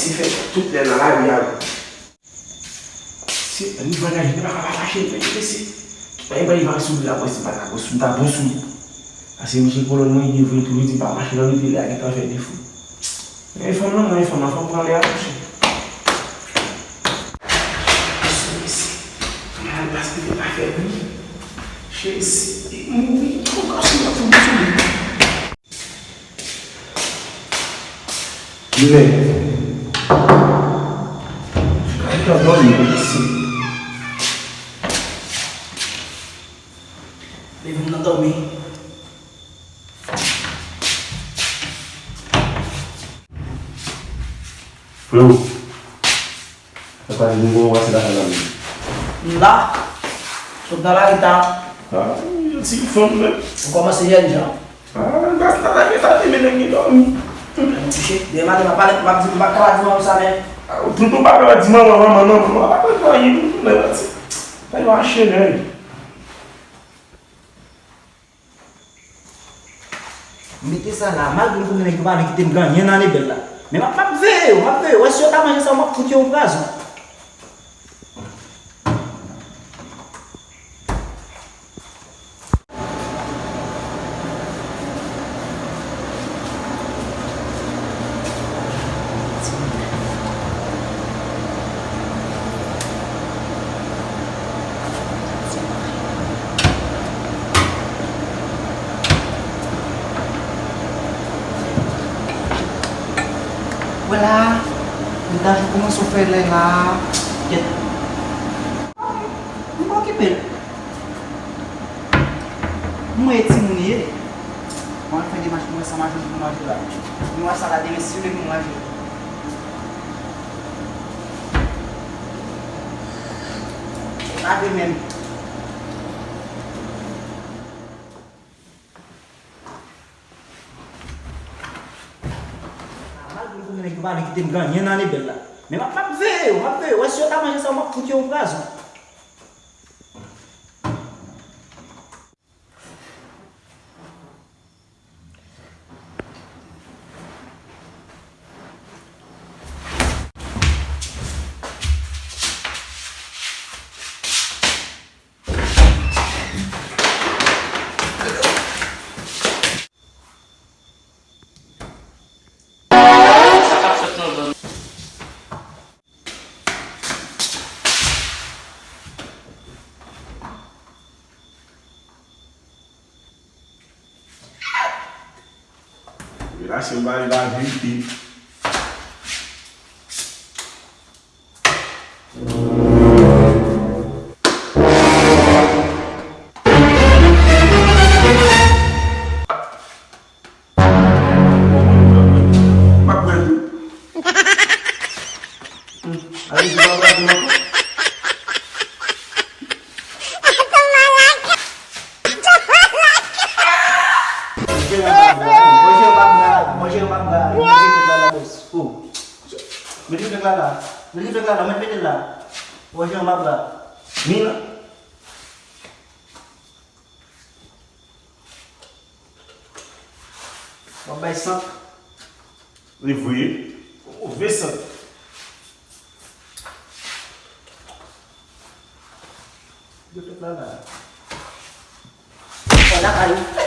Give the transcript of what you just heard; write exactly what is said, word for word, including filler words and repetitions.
Mesye fè tout lè nan lari a. Se li vwayaje, li pa ka pa mache, men mesye. Tout bagay li pa sou li la, mwen si m pa ta bon sou, m ta bon sou li. Paske misye kolòn mwen, li vre tou, li di pa mache nan rete, li a gentan fè defo. Men fanm nan, mwen fanm nan, fò m pran lè a, monchè. Mesye, mesye, fanm nan pa sou li, pa fè li. Jezi, li mouri, li poko sou li, fò m sou li. Men. Li t ap dòmi, mesye. Leve m nan dòmi. Freo, sa pa di nou bon, w pase lakay la menm. M la. Sot nan lari ta. Ah, yon ti fanm menm. Ou kòmanse jèn jan. Ah, gras la, la, la, la, men nèg gen dòmi. M kouche. Demen maten, m ap pale, m ap di, m ap ka pa di manman sa, men. Ah, tonton pa ka di manman, manman, non, manman pa ka di anyen, tonton, men, pa di. Pa yon achene. Mete sa la, malgre m konnen nèg yo pa vle kite m gen anyen nan lebèl la. Men m ap, m ap veye yo, m ap veye yo. Wè si yo ta manje sa, m ap fout yo yon pwazon. Vwala, li ta kòmanse fè lè la. Kèt. M pa okipe l. Mwen e timoun ye. Mwen al fè demach pou mwen sa manje pou manje la. Mwen wè sa la demen si vle pou manje. Lave menm. Malgre m konnen nèg yo pa vle kite m gen anyen nan lebèl la. Men m ap, m ap veye yo, m ap veye yo. Wè si yo ta manje sa, m ap fout yo yon pwazon. Relasyon ba li la verite. M ap pran tou. Hmm. Ale, di pa pran tou ankò. Mwen jere bab la, mwen jere bab la, mwen jere bab la, mwen jere bab la, bòs. Oh. Mete fèk la la, mete fèk la la, mete fèk la. Mwen jere bab la. Mina. W ap bay sant. Li vre. Move sant. Yo fèt la la. Fò lakay ou.